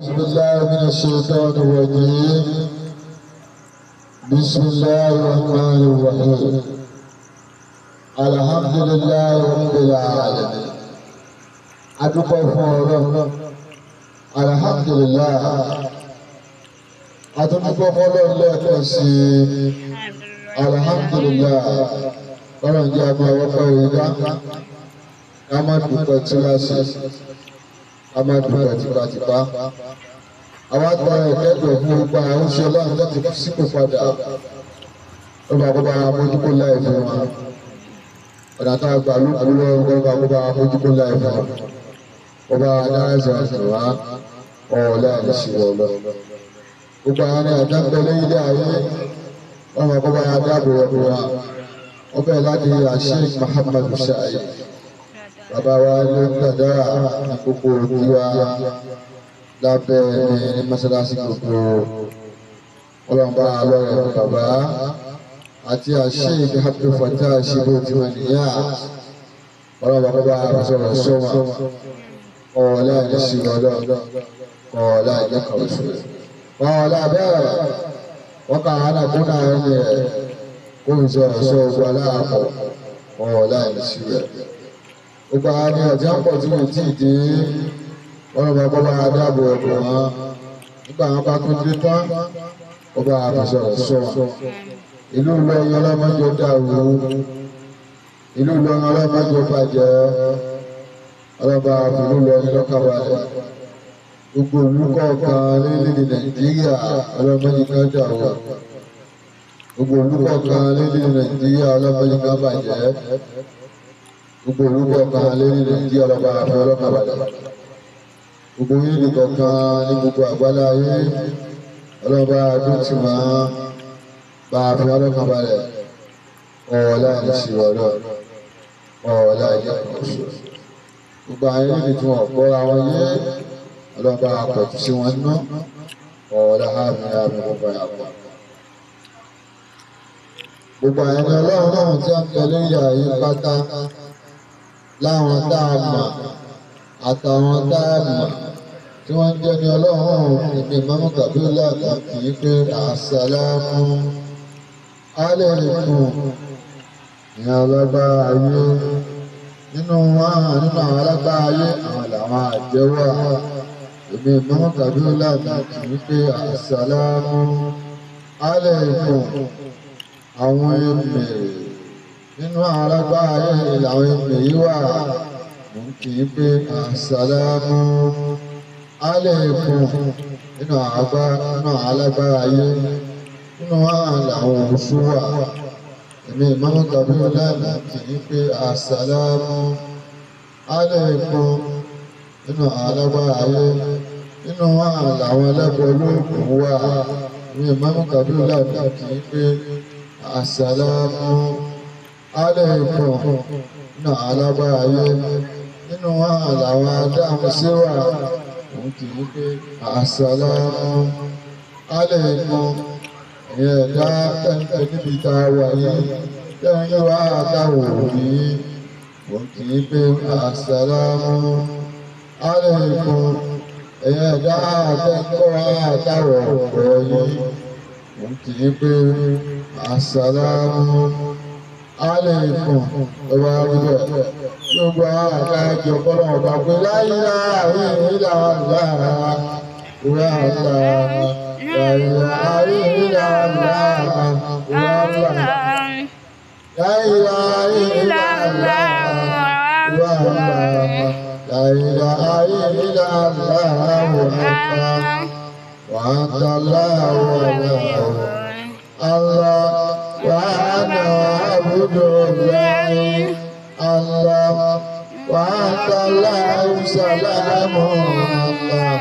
بسم الله من الشيطان الرجيم. بسم الله الرحمن الرحيم. الحمد لله رب العالمين. Adúpẹ́ fún Ọlọ́run. Alhamdulillah. Atúndúpẹ́ fún Ọlọ́run lẹ́ẹ̀kan sí i. Alhamdulillah. Ọlọ́run jẹ́ àmọ́ ọwọ́pẹ́ ìdá. Ká má dúpẹ́ túláṣì. Ká má dúpẹ́ tipátipá. Àwa tọrọ ìkẹ́dùn fún gbogbo àwọn oṣù Ọlọ́run tó ti sípò padà. Ó bá kó bá mójúkó láì fún wa. Ọ̀nà tá a gbà ló kú lọ́wọ́ kó bá kó bá mójúkó láì fún wa. Ó bá dáhùn ẹ̀sìn wá ọ̀ọ́lá ìṣirò lọ. Gbogbo àwọn ẹni àdáńgbẹ́ lórílẹ̀ ayé wọ́n máa kó bá dáàbò rẹ̀ wá. Wọ́n bẹ̀rẹ̀ láti Sheikh Muhammad Shai. Bàbá wa ló ń gbàdúrà ní gbogbo òbí wa lábẹ́ ní mọ́sálásí gbogbo. Ọlọ́run bá a lọ́rẹ̀ fún bàbá àti Sheikh Abdul Fattah Shibo Timaniya. Ọlọ́run bá kó bá a sọ̀rọ̀ sọ́wọ́n. Ọ̀ọ́lá ìṣirò lọ. Ọ̀ọ́lá ìjẹ́kọ̀ọ́sọ. Ọ̀ọ́lá bẹ́ẹ̀ wọ́n kà á nàkúnà ẹni ẹ̀ kó n sọ̀rọ̀ sọ ogun aláàpọ̀. Ọ̀ọ́lá ìṣirò. Gbogbo àwọn ẹni ọ̀já ń pọ̀ tí wọ́n ti dé. Wọ́n lọ́ bá bá dáàbò ẹ̀bùn wọn. Nígbà wọn bá tún dé tán, ó bá a sọ̀rọ̀ sọ wọn. Ìlú Ìlọrin ọlọ́mọdé dàrú. Ìlú Ìlọrin ọlọ́mọdé bàjẹ́. Ọlọ́ba àfìlú Ìlọrin lọ́kàbalẹ̀. Gbogbo ìlú kọ̀ọ̀kan lórílẹ̀-èdè Nàìjíríà ọlọ́mọdé kan dàrú. Gbogbo ìlú kọ̀ọ̀kan lórílẹ̀-èdè Nàìjíríà ọlọ́mọdé kan bàjẹ́. Gbogbo ìlú kọ̀ọ̀kan lórílẹ̀-èdè Nàìjíríà ọlọ́ba àfìlú lọ́kàbalẹ̀. Gbogbo orílẹ̀-èdè kọ̀ọ̀kan ní gbogbo àgbálá ayé ọlọ́ba àdótìmá bá àfìlú lọ́kàbalẹ̀. Ọ̀ọ́lá ìṣirò ọ̀ọ́lá ìjẹ́kọ̀ọ́sọ. Gbogbo àwọn eléyìí tí wọn gbọ́ra wọn yé ọlọ́ba àpọ̀jù sí wọn ná ọ̀ọ́lá àmì àmì gbogbo àpọ̀. Gbogbo àwọn ẹni ọlọ́run náà tí wọ́n ń bẹ lórí ayé pátá láwọn tá a mọ̀ àtàwọn tá a mọ̀ tí wọ́n ń jẹ́ ní ọlọ́run èmi Ìmáàmù Kabiru kì í pé àsàlámù aláìkùm ìyẹn ọlọ́ba ayé. Nínú wọn nínú àwọn alágbára ayé àwọn làwọn àjẹwà. Èmi Ìmáàmù Kabiru kì í pé àsàlámù aláìkùm àwọn èmè nínú àwọn alágbára ayé làwọn èmè yìí wà. Mò ń kì í pé àsàlámù aláìkùm nínú àwọn alágbára ayé nínú wọn làwọn oṣù wà. Èmi Ìmáàmù Kabiru kì í pé àsàlámù aláìkùm nínú alágbára ayé nínú wọn làwọn ẹlẹ́bọ olóògùn wà. Èmi Ìmáàmù Kabiru kì í pé àsàlámù aláìkùm nínú alágbára ayé nínú wọn làwọn adáhunṣe wà. Òun kì í pé àsàlámù aláìkùm ìyẹn ẹ̀dá tẹ́ńtẹ́ níbi tá a wà yìí tẹ́ńtẹ́ wá àtàwọ̀ yìí. Òun kì í pé àsàlámù aláìkùm ìyẹn ẹ̀dá tẹ́ńtẹ́ wá àtàwọ̀ ọ̀pọ̀ yìí. Òun kì í pé àsàlámù aláìkùm ọba wíwẹ̀ gbogbo àwọn àkájọ kọ́lọ́ ọba pé láyé láàrin ìlà ńlá ìwà ńlá. La ilaha illallah, la ilaha illallah, la ilaha illallah, wa anta Allahu Allah, wa ana abdullah, Allah, wa anta Allahu salamu Allah.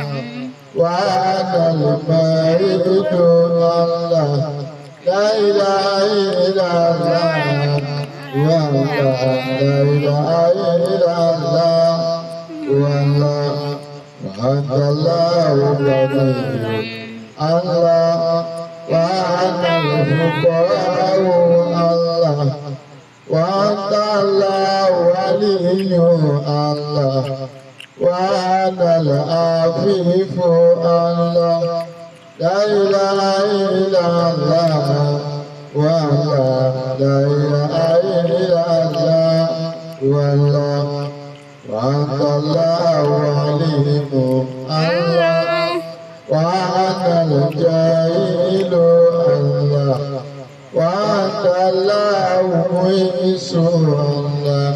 وأنا المريد الله لا إله إلا الله لا إله إلا الله والله وأنت الله الغني الله وأنا الفقراء الله وأنت الله ولي الله. وأنا العفيف الله لا إله إلا الله والله لا إله إلا الله والله وأنت الله عليم الله وأنا الجاهل الله وأنت الله معز الله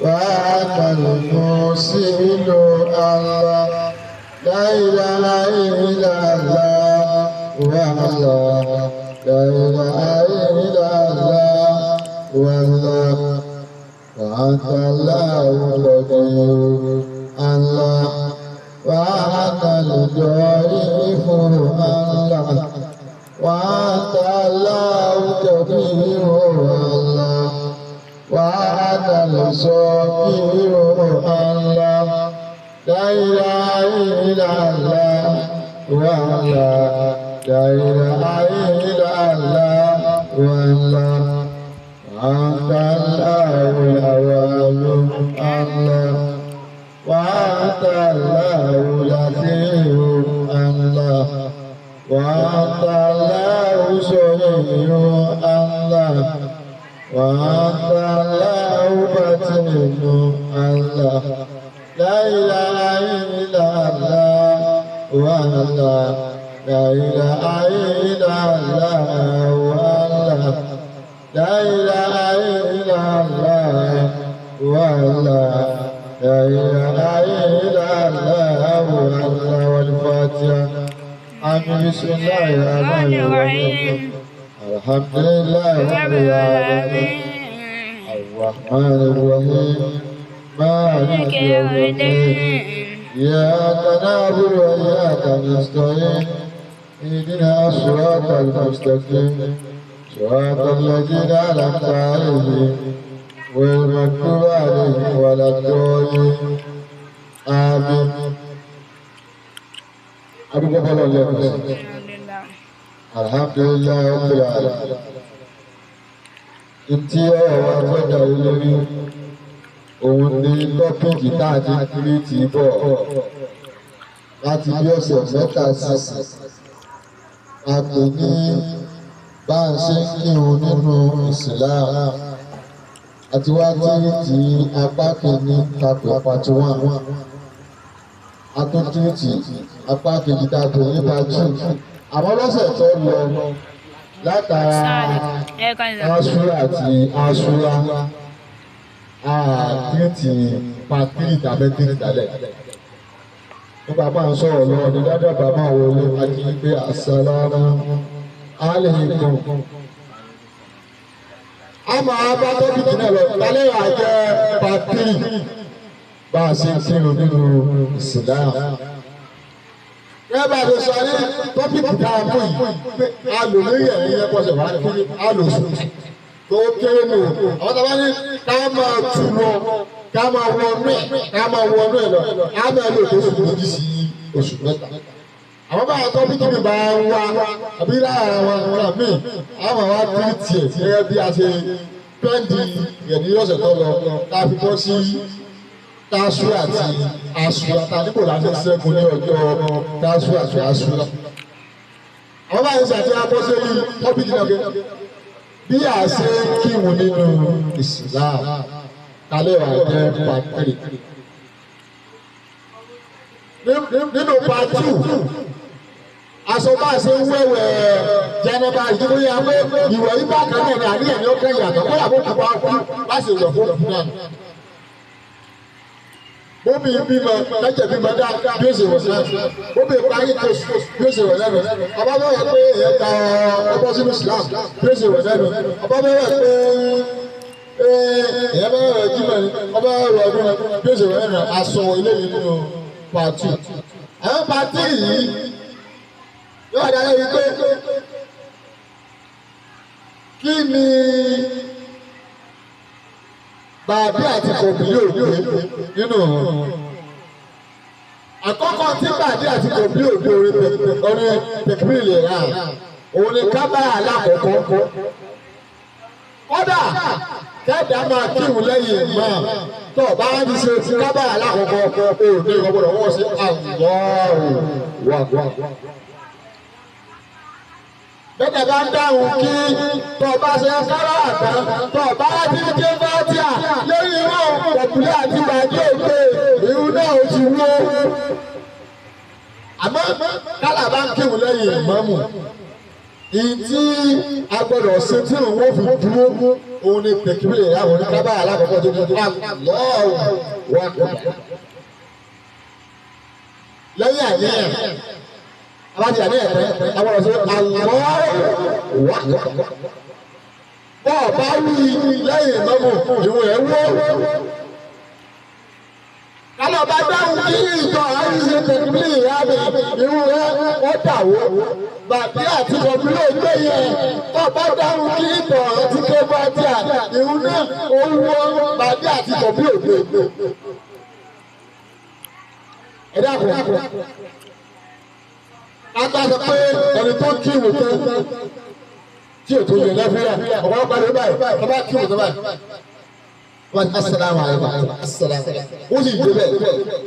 وأنا المرسل الله لا إله إلا الله والله لا إله إلا الله والله وأنت الله القدير الله وأنت الضعيف الله وأنت الله كبير الله وأنت الصغير الله لا إله إلا الله والله لا إله إلا الله والله وأنت الله الأول الله وأنت الله الأخير الله وأنت الله الصغير الله وأنت الله باطن الله لا إله إلا الله والله لا إله إلا الله والله لا إله إلا الله والله لا إله إلا الله والله والفاتحة. آمين. بسم الله الرحمن الرحيم. الحمد لله رب العالمين الرحمن الرحيم مالك يوم الدين إياك نعبد وإياك نستعين اهدنا الصراط المستقيم صراط الذين أنعمت عليهم غير المغضوب عليهم ولا الضالين. آمين. Adúgbò fọlọ́ lẹ́kọ̀ọ́ sí. Alhamdulilayi rabbil alamin. Ntí ọ̀rọ̀ wa gbọ́dọ̀ lórí òun ní tọ́pìkì tá a ti kiri tì í bọ̀ láti bí ọ̀sẹ̀ mẹ́ta sísìn. A pè ní bá a ṣe ń kírun nínú Islam. Àti wá tírìtì apá kìíní ta pè part 1. A tún tírìtì apá kejì ta pè ní part 2. Àmọ́ lọ́sẹ̀ tó lọ látara Asura àti Asura tírìtì part 3 tàbí tírìtì tàlẹ̀. Nígbà bá ń sọ̀rọ̀ lọ́wọ́ ní dáadáa bàbá wọlé àti pé assalamu alaykum. A máa bá tọ́pìkì náà lọ tálẹ́ wà jẹ́ part 3 bá a ṣe ń kírun nínú Islam. Gẹ́gẹ́ bá a ṣe sọ ní tọ́pìkì tá a mú yìí pé a lò lórí ẹ̀rí yẹn pọ̀ṣẹ̀ wá kí a lò sùn tó kéré nù. Àwọn tó bá ní ká máa tù lọ ká máa wọnú ẹ̀ ká máa wọnú ẹ̀ lọ á máa lò tó oṣù méjì sí oṣù mẹ́ta. Àwọn bá tọ́pìkì mi bá ń wá àbí láàárín àwọn ọ̀rọ̀ mi àwọn àwa tírìtì ẹ̀ gẹ́gẹ́ bí a ṣe pẹ́ǹdì rẹ̀ ní ọ̀sẹ̀ tó lọ tá a fi bọ́ sí Tasua àti Asura ta níbo la ṣe ṣẹ́gun ní ọjọ́ Tasua àti Asura. Àwọn bá yẹn ṣàtìyà bọ́ sórí tọ́pìkì náà gẹ́gẹ́ bí a ṣe ń kírun nínú Islam kálẹ̀ wà jẹ́ part 3. Nínú part 2 aṣọ bá a ṣe ń wẹ̀wẹ̀ jẹnẹba ìdúró yẹn pé ìwẹ̀ yìí bá kan náà ní àníyàn ní ó kẹ́ ìyàtọ̀ kó yàgò kó bá kú bá ṣe wẹ̀ fún òkú náà. Bóbi bímọ lẹ́jẹ̀ bímọ dá bí ó ṣe wẹ̀ náà bóbi parí kóṣù bí ó ṣe wẹ̀ lẹ́nu ọba bẹ́ẹ̀ pé èèyàn ta ọbọ̀ sínú Islam bí ó ṣe wẹ̀ lẹ́nu ọba bẹ́ẹ̀ pé èèyàn bẹ́ẹ̀ wẹ̀ jímọ̀ ni ọba bẹ́ẹ̀ wẹ̀ ọdún bí ó ṣe wẹ̀ lẹ́nu aṣọ eléyìí nínú part 2. Àwọn part 3 yìí yóò dára wípé kí ni bàbí àti kòbí yóò gbé nínú ọ̀run. Àkọ́kọ́ tí bàbí àti kòbí yóò gbé orin tẹkibiri lè rà òun ni kábàárà alákọ̀ọ́kọ́. Kódà kẹ́ẹ̀dá máa kírun lẹ́yìn imam tó bá ń ṣe kábà alákọ̀ọ́kọ́ ò ní ìkọ́gbọ́dọ̀ wọ́n sí Allahu Akbar. Bẹ́ẹ̀ bá ń dáhùn kí tó bá ṣe kára àtàn tó bá ti ń ké fátíà lórí irun pọ̀pùlẹ̀ àti bàjẹ́ òkè irun náà ó ti wó. Àmọ́ kálá bá ń kírun lẹ́yìn ìmáàmù ìtí a gbọ́dọ̀ ṣe tí òun ó fi dúró òun ni tẹ̀kíbílẹ̀ ìyàwó ní kábà alákọ̀ọ́kọ́ tó dúró Allahu Akbar. Lẹ́yìn àníyàn abájí àníyàn tẹ́ a gbọ́dọ̀ ṣe Allahu Akbar. Bọ́ọ̀ bá wí lẹ́yìn ìmáàmù ìwọ̀n ẹ̀ wó. Kálọ̀ bá dáhùn kí ìjọ àìsí tẹ̀kíbílẹ̀ ìyàwó ìwọ̀n ẹ̀ ó dà wó. Bàbí àti kọ̀bílẹ̀ ògbé yẹn tó bá dáhùn kí ìtọ̀ àti kébà tí a ìhun náà ó wọ́ bàbí àti kọ̀bílẹ̀ ògbé. Ẹ dákun. Ata sọ pé ẹni tó kírun tán tí ètò yẹn lẹ́fíà ọ̀pọ̀lọpọ̀ ẹni báyìí tó bá kírun tó báyìí. Wọ́n ti asàlámù aláìkùm asàlámù. Ó sì dé bẹ́ẹ̀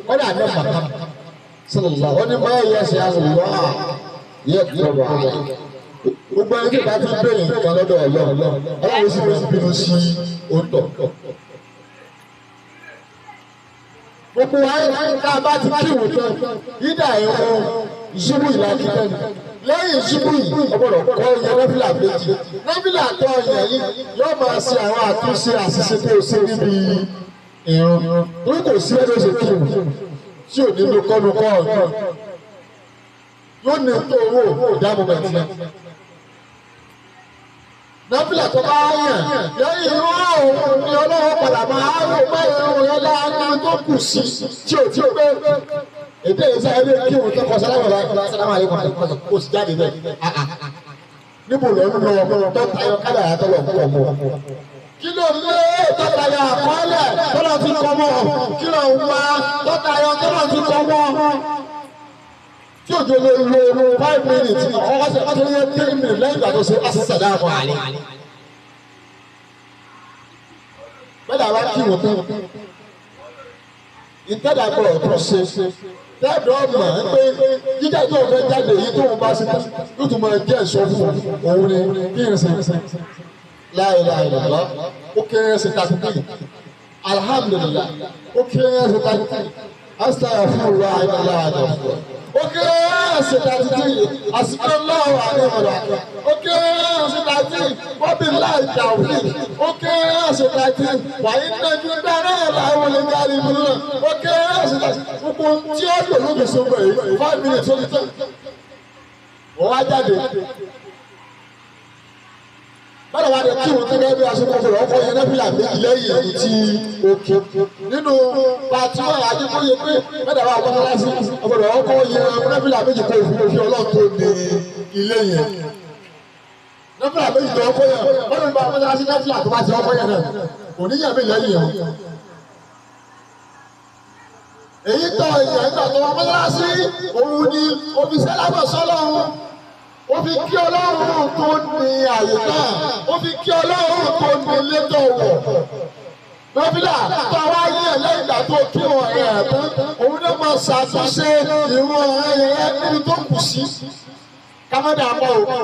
wọ́n dà ní màkà sallallahu ó ní báyìí yẹ ṣe àlùwà yẹ kọrọ àlà gbogbo ẹni tí bá ti bẹ̀rẹ̀ nǹkan lọ́dọ̀ Ọlọ́run Ọlọ́run sì máa bínú sí òǹtọ̀. Gbogbo wa tá a bá ti kírun tán yídà ìrun ṣubú ìlà kíkẹ́ ni lẹ́yìn ṣubú yìí ọgbọ́dọ̀ kọ́ yẹn nọ́fìlà méjì nọ́fìlà tó yẹn yìí yóò máa ṣe àwọn àtúnṣe àṣìṣe tó ṣe níbi ìrun torí kò sí ẹni ó ṣe kírun tí ò ní lo kọ́nu kọ́ ọ̀nà yóò ní tó owó ìdáàbò bẹ̀rẹ̀. Nọ́fìlà tó bá yàn lẹ́yìn irú òun ni Ọlọ́run padà máa wò bá irun yẹn láàánú tó kù sí tí ò tí pé. Èdè yìí sáyé lè kí òun tó kọ sálámù sálámù àlékún kò sì jáde bẹ́ẹ̀. Níbo ló ń lọ tó tayọ kádàrá tó lọ pọ̀ mọ́? Kí ló ń lé tó tayọ àkọọ́lẹ̀ tó lọ fi kọ́ mọ́? Kí ló ń wá tó tayọ tó lọ fi kọ́ mọ́? Tí òjò lè lo 5 minutes ọ̀sẹ̀ ọ̀sẹ̀ yẹ 3 minutes lẹ́yìn ìgbà tó ṣe assalamu alaykum. Bẹ́ẹ̀ni àwa kí wọ́n tán. Ìtẹ́dà gbọ́dọ̀ tó ṣe. Tẹ́ẹ̀dọ̀ ọmọ ẹ pé jíjà tó fẹ́ jáde yìí tó ń bá ṣe tán yóò tún máa jẹ́ ẹ̀ṣọ́ fún òun ni kí n ṣe. La ilaha illallah ó kéré ṣe 33. Alhamdulillah ó kéré ṣe 33. Astaghfirullah illallah àdàfọ̀. Ó kéré ṣe 33. Àsìkò àdéhùn ó kéré ṣe 33. Wọ́n tawfiq. Ó kéré ṣe 33. Wàyí nàjú dáná làwọn lè kárí ibùdó náà. Ó kéré ṣe 33. Gbogbo tí ó lò lóbi sọ́gbọ̀ yìí 5 minutes ó ti tán. Wọ́n wá jáde. Bọ́dà wá dé kí òun gẹ́gẹ́ bí aṣọ kọfọ̀rọ̀ ọkọ̀ yẹn nẹ́fìlà méjì lẹ́yìn èyí tí ó kí. Nínú pàtó àdékóye pé bọ́dà wá mọ́sálásí ọ̀gbọ̀dọ̀ ọkọ̀ yẹn nẹ́fìlà méjì kó òfin òfin Ọlọ́run tó ní ilé yẹn. Nẹ́fìlà méjì tó ọkọ̀ yẹn bọ́dà wá mọ́sálásí nẹ́fìlà tó bá ti ọkọ̀ yẹn náà kò ní yàn mí lẹ́yìn yẹn. Èyí tó ìyẹn nígbà tó wá mọ́sálásí òun ni òfin sẹ́lámọ̀ sọ́lọ́run. Ó fi kí Ọlọ́run tó ní àyè náà, ó fi kí Ọlọ́run tó ní ilé tó wọ̀. Nọ́fìlà tó wá yẹ̀ lẹ́yìn ìgbà tó kí wọn ẹ̀ tán, òun náà máa ṣàtúnṣe ìwọ̀n ẹ̀yẹ níbi tó kù sí. Kámẹ́dà pọ̀ o.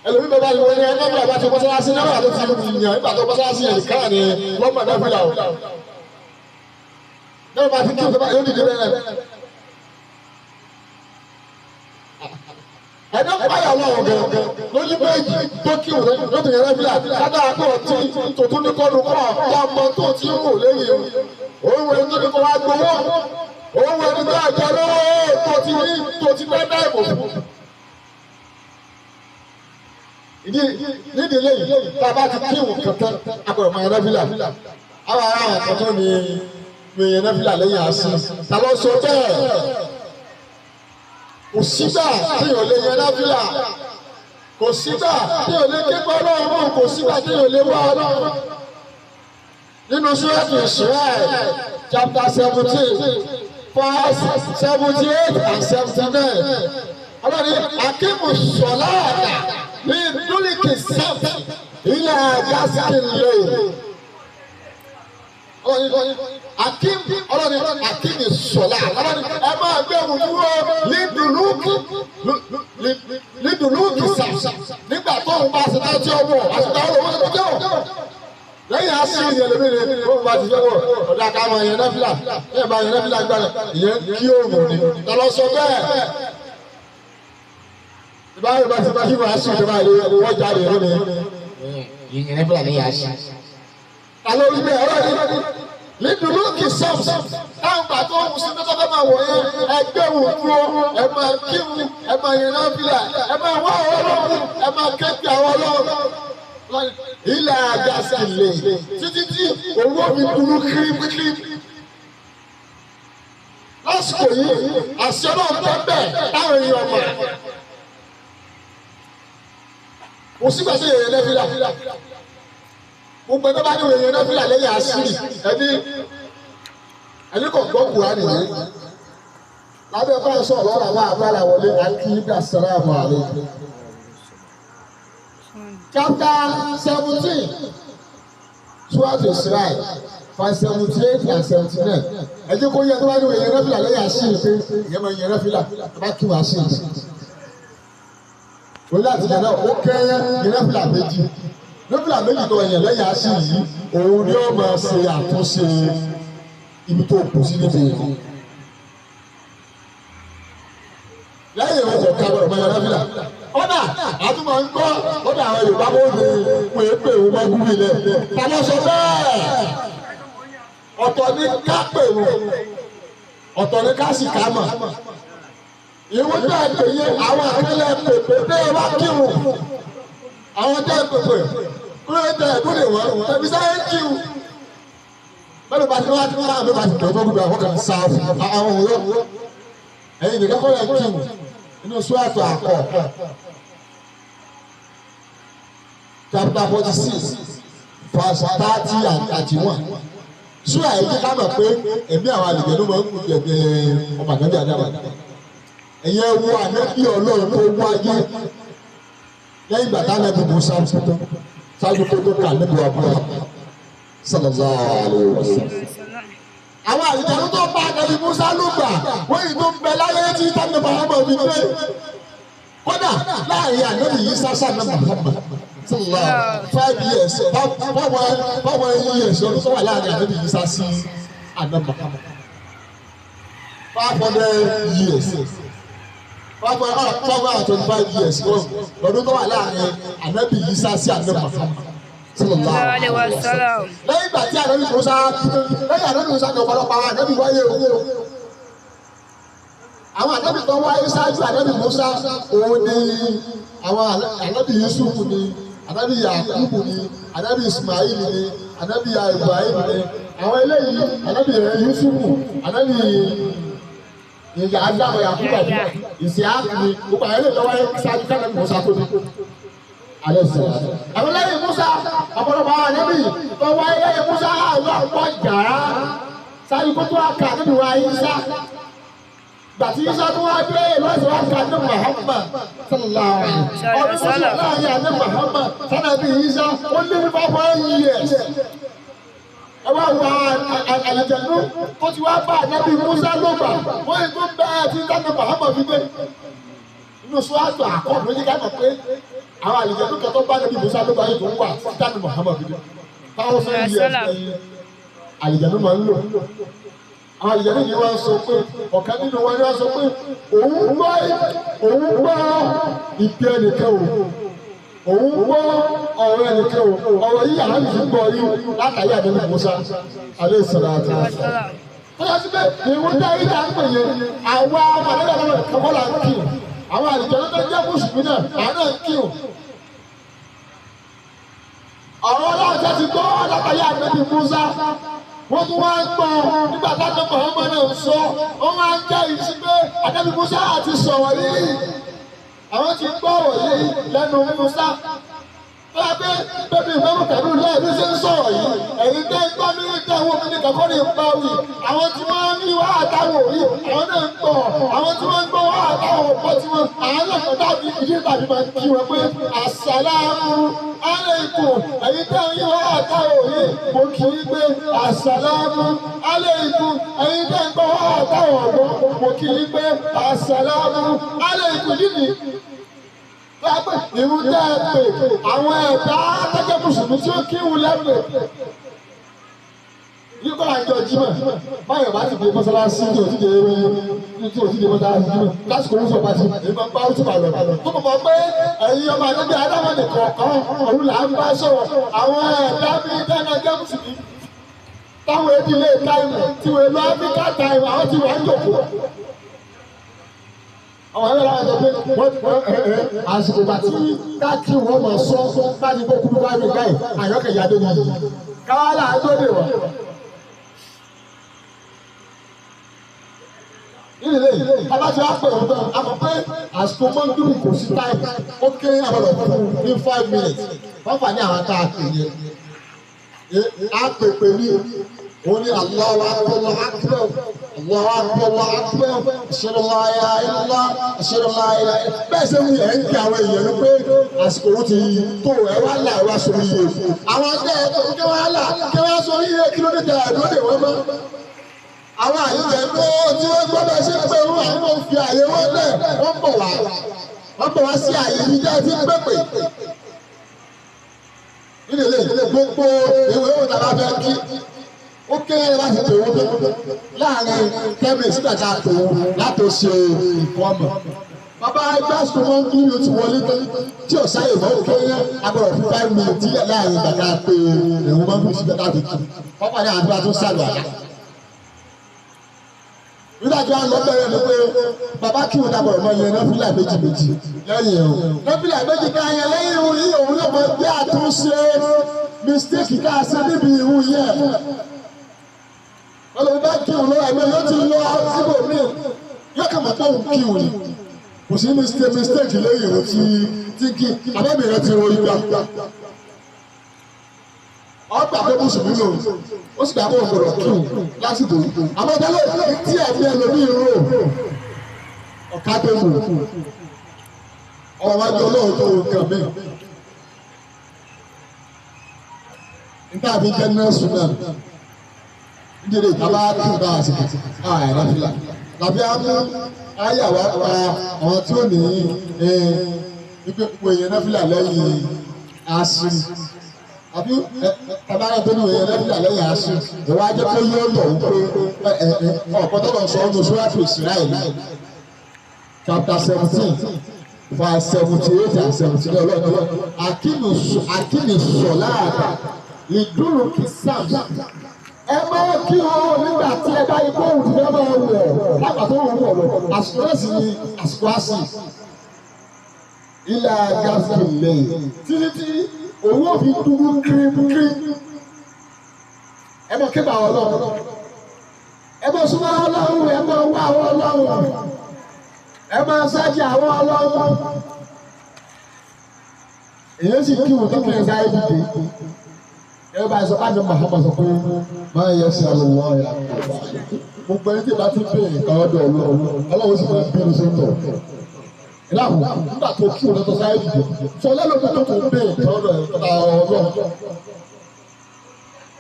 Ẹlòmíì bàbá yìí wọ́n ní nọ́fìlà bá ti mọ́sálásí nọ́fìlà tó ti yàn nígbà tó mọ́sálásí yẹn nìkan ni lọ́mọ nọ́fìlà o. Nọ́fìlà bá ti kí yóò dìde bẹ́ẹ̀. Ẹni ọ̀páyà ọlọ́run gan lójú méjì tó kí òun ló ti yẹn fílà kádà pé ọtí tòtún ní kọ́nu kọ́ ọmọ tó ti ń wò lẹ́yìn òun ẹni tó ní kọ́ wá gbowó òun ẹni tó àjọ lówó tó ti ní tó ti fẹ́ dá ìbò fún. Ìdí nídìí lẹ́yìn tá a bá ti kí òun kankan agbọ̀dọ̀ máa yẹn fílà àwọn ará àwọn kan tó ní yẹn fílà lẹ́yìn àṣì ta ló sọ bẹ́ẹ̀? Kò sígbà téèyàn lè yan náfìlà, kò sígbà téèyàn lè ké pé Ọlọ́run, kò sígbà téèyàn lè wá Ọlọ́run. Nínú Súrátù Israel chapter 17 verse 78 and 79, Ọlọ́run ní akímù sọ̀láàdà ní dúlìkì sáfì Ilẹ̀ gásìkì lẹ́yìn. Akim ọlọ́ni akim sọ̀lá ọlọ́ni ẹ máa gbé òun dúró lídùlúkì sàm nígbà tó ń bá ṣe tán tí ó wọ̀ àṣetá ó wọ̀ ó tó lẹ́yìn àṣírí yẹn lómi ni ó bá ti fẹ́ wọ̀ ọ̀dà ká máa yẹn náfìlà ẹ̀ máa yẹn náfìlà gbàgbà ìyẹn kí òun ni tọ́lọ́ sọ bẹ́ẹ̀ ìbáyọ̀ bá ti bá kí wọ́n á sì ìjọba ìlú wọ́n jáde lónìí. Ìyẹn náfìlà ní yàá ṣe. Àlọ́ ibẹ̀ ọ̀rọ̀ ni lídùlúkì sọ́ọ̀sì táwọn gbà tó ń sin tó fẹ́ máa wọ̀ yẹn ẹgbẹ́ wò dúró ẹ máa kírun ẹ máa yẹn náfìlà ẹ máa wá àwọn ọlọ́run ẹ máa képe àwọn ọlọ́run. Ilẹ̀ àgàsì lè títí tí owó mi burú kírímkírím. Lásìkò yìí àṣẹ náà bẹ́ẹ̀ bẹ́ẹ̀ táwọn èèyàn mọ̀. Kò sígbà sí èèyàn náfìlà. Gbogbo ẹgbẹ́ bá ní èèyàn náfìlà lẹ́yìn àṣírí ẹni ẹni kò gbọ́ Kùránì yìí. Lábẹ́ bá ń sọ̀rọ̀ lọ́rọ̀ àwọn àbára wọlé àti ibà sàlámù alaykum. Chapter 17, Surah Israel, verse 78 and 79. Ẹ jẹ́ kó yẹ tó bá ní èèyàn náfìlà lẹ́yìn àṣírí pé ìyẹn máa yẹn náfìlà bá kí wọ́n àṣírí. Wọ́n láti yẹn náà ó kẹ́yẹ́ yẹn náfìlà méjì. Náfìlà méjì tó yẹn lẹ́yìn àṣírí yìí, òun ni ó máa ṣe àtúnṣe ibi tó kù sí níbi ìlú. Lẹ́yìn ìwọ̀n kò ká gbọ́dọ̀ máa yẹn náfìlà. Ọ̀dà àtúmọ̀ ń gbọ́ ọ̀dà àwọn Yorùbá bó ní wọ́n èpè òun máa gún mi lẹ̀. Ta ló sọ bẹ́ẹ̀? Ọ̀tọ̀ ni ká pè wọ́n, ọ̀tọ̀ ni ká sì ká mọ̀. Ìwọ́n tẹ́ ẹ pè yé àwọn àkẹlẹ̀ pèpè bẹ́ẹ̀ wá kírun. Àwọn tẹ́ ẹ pèpè kúrò tẹ́ ẹ kúrò wọ́n tẹ̀bí sáyé kírun. Bẹ́ẹ̀ni bá ti wá tí wọ́n á bá ti tẹ̀ fún gbogbo àwọn kan sáfù àwọn òwúrọ̀. Ẹ̀yin nìkan kọ́ lẹ̀ kírun inú sùwàtò àkọ́. Chapter 46, verse 30 and 31. Súrà yìí jẹ́ ká mọ̀ pé ẹ̀mí àwọn àlùjànnú ló máa ń kú ẹ̀mí ọmọ ànábì Ádámù. Ẹ̀yin ẹ wo ànábì Ọlọ́run tó wáyé lẹ́yìn ìgbà táwọn ẹbí Mùsá tán ṣáájú kó tó kà níbi àbúrò sallallahu alaihi wasallam. Àwọn àlùjànnú tó bá ànábì Mùsá ló gbà wọ́n yìí tó ń bẹ láyé tí táwọn Muhammad fi dé. Kódà láàrin ànábì yìí sásà náà Muhammad sallallahu 5 years báwọn years ọdún tó wà láàrin ànábì yìí sá sí ànábì Muhammad 500 years 525 years lọ́dún tó wà láàrin ànábì yìí sá sí ànábì Muhammad sallallahu alaihi wasallam. Lẹ́yìn ìgbà tí ànábì Mùsá lẹ́yìn ànábì Mùsá ní ọ̀pọ̀lọpọ̀ àwọn ànábì wáyé o. Àwọn ànábì tó wáyé ṣáájú ànábì Mùsá òun ni àwọn ànábì Yusufu ni anabi Yakubu ni anabi Ismail ni anabi Ibrahim ni àwọn eléyìí anabi Yusufu anabi ìyá Adamu Yakubu àti Isiaku ni gbogbo àwọn eléyìí lọ́wọ́ ṣáájú kánábì Musa tó dé alẹ́ sọ̀rọ̀. Àwọn lẹ́yìn Musa ọ̀pọ̀lọpọ̀ àwọn anabi tó wáyé lẹ́yìn Musa àwọn ọ̀pọ̀ jàrá ṣáájú kó tó wá ká anabi wa Isa gbàtí Isa tó wá dé lọ́sọ̀ wá ká ní Muhammad sallallahu alaihi wasallam ọdún tó sọ láàrin àní Muhammad sanabi Isa ó lé ní 5 years. Ẹ wá wọ àlùjànnú tó ti wá bá ànábì Musa ló gbà wọ́n yìí tó ń bẹ́ẹ̀ tí sanabi Muhammad fi dé. Inú sọ́àtò àkọ́ọ̀dù ló yẹ ká mọ̀ pé àwọn àlùjànnú kan tó bá ànábì Musa ló gbà yìí tó ń wà tí sanabi Muhammad fi dé. 1000 years lẹ́yìn àlùjànnú máa ń lò. Àwọn àlùjànnú yìí wọ́n sọ pé ọ̀kan nínú wọn ni wọ́n sọ pé òun gbọ́ ìpè ẹnìkan o òun gbọ́ ọ̀rọ̀ ẹnìkan o ọ̀rọ̀ yìí àwọn ìlú gbọ́ yìí látàrí ànábì Mùsá alayhi salatu wassalam. Tó yẹ sí pé ìwọ́n dá yìí là ń pè yẹn àwa ọmọ àlejò àwọn ọmọ là ń kí o àwọn àlùjànnú tó jẹ́ mùsùlùmí náà àwọn náà ń kí o. Ọ̀rọ̀ Ọlọ́run tó ti gbọ́ látàrí ànábì Mùsá wọ́n tún wá ń gbọ́ nígbà táwọn Muhammad náà ń sọ wọ́n wá ń jẹ́ ìsí pé ànábì Mùsá àti sọ̀rọ̀ yìí àwọn ti gbọ́ ọ̀rọ̀ yìí lẹ́nu Mùsá. Lábẹ́ bẹ́bí ìmọ̀mù tàbí láìpẹ́ ṣe ń sọ̀rọ̀ yìí, ẹ̀yin tẹ́ ń gbọ́ mi ní ìdáwó mi ní kàkọ́ ní ìpa wì. Àwọn tí wọ́n ń rí wá àtàwọn òrí, àwọn náà ń gbọ́. Àwọn tí wọ́n ń gbọ́ wá àtàwọn òpó tí wọ́n àwọn náà kọ́ dàbí ìdí tàbí máa kí wọn pé àsàlámù aláìkùm. Ẹ̀yin tẹ́ ń rí wá àtàwọn òrí, mo kì í pé àsàlámù aláìkùm. Ẹ̀yin tẹ́ ń gbọ́ wá àtàwọn ọ̀gbọ́n, mo kì í pé àsàlámù aláìkùm yìí. Ìrun tẹ́ ẹ pè àwọn ẹ̀dá tẹ́jẹ́ mùsùlùmí tí ó kírun lẹ́pẹ̀. Yíkọ́ àjọ Jímọ̀ báyọ̀ bá ti dé mọ́sálásí tí ò ti dé tí ò ti dé mọ́sálásí Jímọ̀ lásìkò oúnjẹ bá ti èyí máa ń bá oúnjẹ lọ. Tó mọ̀ mọ́ pé ẹ̀yin ọmọ àdébí Ádámọ̀ nìkan kan òun là ń bá sọ̀rọ̀ àwọn ẹ̀dá bíi dáná jẹ́ mùsùlùmí. Táwọn ìdílé táìmù tí wọ́n lọ Áfíríkà táìmù àwọn tí wọ́n ń jòkó. Àwọn ẹ̀rọ àwọn ọ̀dọ́ pé wọ́n àsìkò bá tí káàkiri wọ́n máa sọ bá ti kó kúrú báyìí báyìí àyọkẹ̀ ìyá dé nìyí. Káwálà á tó dè wọ́n. Nílẹ̀ yìí, abájọ́ á pè wọ́n tán, a mọ̀ pé àsìkò mọ́ndúrì kò sí táìmù, ó kéré àbọ̀dọ̀ fún ní 5 minutes. Wọ́n fà ní àwọn tá a pè yẹn. A pè pè ní òun ní Allahu akbar, Allahu akbar, Allahu akbar, Allahu akbar, ashhadu an la ilaha illallah, ashhadu an la ilaha illallah. Bẹ́ẹ̀ ṣe ń yẹ ń kí àwọn èèyàn ló pé àsìkò òun ti tó ẹ wá là wá sórí iye. Àwọn akẹ́ ẹ̀ kí wọ́n á là kí wọ́n á sórí iye kí ló dé tẹ àdúró dè wọ́n mọ́. Àwọn àyíjẹ tó tí wọ́n gbọ́dọ̀ ṣe pé wọ́n àwọn ò fi àyè wọn lẹ̀ wọ́n bọ̀ wá. Wọ́n bọ̀ wá sí àyè yìí jẹ́ ti pépè. Nílẹ̀ gbogbo ìwé òun tàbá fẹ́ kí ó kéré láti tòun láàrin 10 minutes sígbà tá a tòun láti ṣe ìkọ́mọ̀. Bàbá ẹgbẹ́ àsìkò máa ń kú yóò ti wọlé tí ò sáyè mọ́ ó kéré agbọ̀dọ̀ fún 5 minutes díẹ̀ láàrin ìgbà tá a pè ìwọ̀n máa ń kú sígbà tá a fi kí. Pápá ní àdúrà tó sàlù àlá. Nígbà tí wọ́n lọ bẹ̀rẹ̀ ni pé bàbá kí wọn dàgbọ̀rọ̀ mọ yẹn nọ́fìlà méjì méjì lẹ́yìn o. Nọ́fìlà méjì ká yẹn lẹ́yìn òun yìí òun yóò mọ bí àtúnṣe mistake ká ṣe níbi ìhun yẹn. Ọlọ́run bá kí òun lọ́wọ́ ẹ̀mí yóò ti lọ síbòmíì yóò kàn mọ́ pé òun kí òun ni. Kò sí mistake lẹ́yìn òun tí kí àbẹ́bí rẹ ti ro igba. Ọgbà pé mùsùlùmí lòun ó sì gbà pé òun gbọ́dọ̀ kí òun lásìkò yìí. Àmọ́ tẹ́lẹ̀ tí ẹ̀mí ẹlòmíì rò ọ̀ká tó mù ọ̀rọ̀ wájú ọlọ́run tó nǹkan mi. Nígbà tí jẹ́ nọ́ọ̀sì náà nítorí ìtàbá kí n bá a sìkì ààrẹ náfìlà tàbí a mú ayàwó pa àwọn tí ó ní ipe gbogbo èèyàn náfìlà lẹ́yìn asiri àbí tabara tó ní èèyàn náfìlà lẹ́yìn asiri ìwà ajẹ́ pé yóò lọ wípé ọ̀pọ̀ tó lọ sọ ọ́nù sóràtù Israẹli chapter 17 verse 78 and 79 ọlọ́ọ̀ni akíní sọ̀láàtà ìdúró kí sàm ẹ máa kí o nígbà tí ẹ bá ikú òun ti fẹ́ máa wọ̀ lágbà tó wọ̀ wọ̀ lọ àsìkò náà sì ni àsìkò àsì ilà gáàsì lẹ́yìn títí tí òun ò fi dúró kírímkírím ẹ máa kí bá Ọlọ́run ẹ máa súnmọ́ Ọlọ́run ẹ máa wá àwọn Ọlọ́run ẹ máa sáájì àwọn Ọlọ́run èyí sì kí òun tó kí ẹ sáré dìde. Ẹ bá sọ bá ní Muhammad sọ pé máa yẹ sí àlùwọ̀ ọ̀yà gbogbo ẹni tí ìbá ti bèèrè nǹkan ọ̀dọ̀ Ọlọ́run Ọlọ́run sì máa ń bínú sóńtọ̀. Ìlànà nígbà tó kí òun tó sáré dìde sọ lẹ́lọ́gbọ̀n tó tún bèèrè nǹkan ọ̀dọ̀ Ọlọ́run.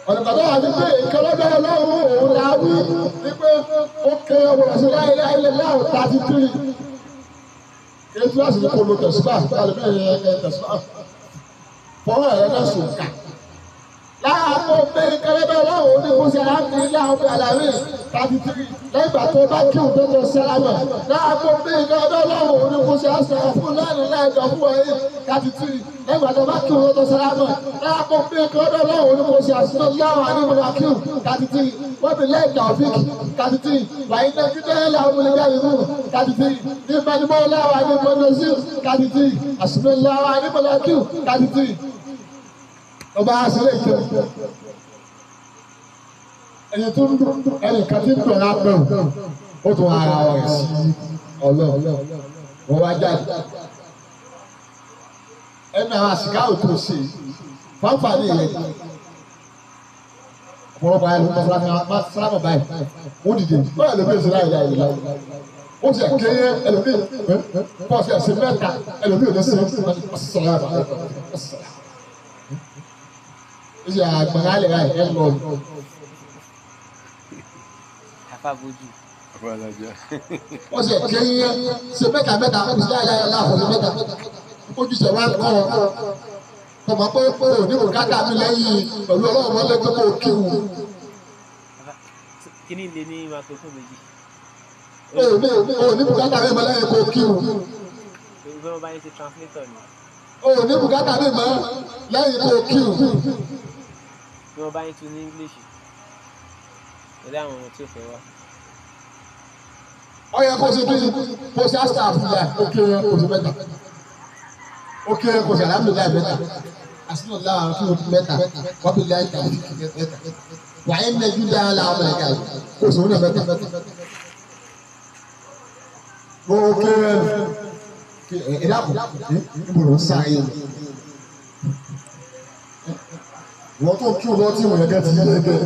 Ọ̀nà tó wà ní bèèrè nǹkan ọ̀dọ̀ Ọlọ́run òun là wí ní pé ó kéré ọmọ rẹ̀ sí láìláìlẹ̀ láwùn 33. Èyí tí wọ́n sì ní kó lo tẹ̀síbà fọwọ́ ẹ̀rọ náà sùn kà. Láàbò pé kẹlẹ́bẹ̀ ọlọ́run ní kó ṣe alhamdulillah ọbẹ̀ aláwẹ̀ 33 lẹ́gbà tó bá kí òun tó tó sálámà. Láàbò pé kẹlẹ́bẹ̀ ọlọ́run ní kó ṣe àṣà fún láàrin láìjọ fún wọ̀nyí 33 lẹ́gbà tó bá kí òun tó tó sálámà. Láàbò pé kẹlẹ́bẹ̀ ọlọ́run ní kó ṣe àṣà láwọn ànímọ̀lá kí òun 33 wọ́n fi lẹ́ẹ̀dà òfíìkì 33 wàyí náà kí tẹ́lẹ̀ làwọn ọmọlẹ́gbẹ́ àlùmọ́ 33 ní ìbánimọ́ láwọn ànímọ̀lá 33 àṣìlẹ̀ láwọn ànímọ̀lá kí òun 33. Ọba aṣọlẹ̀ ìjọ ẹni tó ń dùn ẹni kan tí ń dùn lápẹ́ ò ó tún ara rẹ̀ sí Ọlọ́run wọ́n wá jáde. Ẹnu àwọn àsìká òtún ṣe fáńfààní yẹn. Ọ̀pọ̀lọpọ̀ ayé ló ń bá sálámà báyìí. Ó dìde báyìí lómi èsì láyé láyé láyé. Ó sì kéye ẹlòmíì pọ̀ sí ẹ̀sìn mẹ́ta ẹlòmíì ò ní sè é. Ó sì àgbọ̀n alẹ́ báyìí ẹ̀ lọ. Ó sì kéye ṣe mẹ́ta mẹ́ta ó sì láyé láyé láàfọ̀ sí mẹ́ta. Ojúṣe wa kọ́ ọ. Tọmọ pé pé òní kò káká mi lẹ́yìn pẹ̀lú ọlọ́run mọ́lẹ́ pé kò kíwù. Kíní lè ní microphone méjì. Òní bùkátà mi mọ́ lẹ́yìn kò kíwù. Ìgbẹ́ wọn bá yín ṣe translator ni. Òní bùkátà mi mọ́ lẹ́yìn kò kíwù. Bí wọ́n bá yín tún ní English. Pẹ̀lú àwọn ọmọ tí ò fẹ́ wá. Ó yẹ kó ṣe kí kó ṣe àṣà àfúlà ó kéré kó ṣe mẹ́ta. Ó kéré kó ṣe àlámìlá mẹ́ta. Àṣìlò láwọn fún ojú mẹ́ta wọ́n fi láì tàbí mẹ́ta. Wàá ń lẹ́jú dáa láwọn mẹ́ta kó ṣe òun mẹ́ta. Ó kéré ìdáàbò níbo ló ń sáré lọ. Wọ́n tó kí wọ́n tí wọ́n yẹ kẹ́ ti yé gẹ́.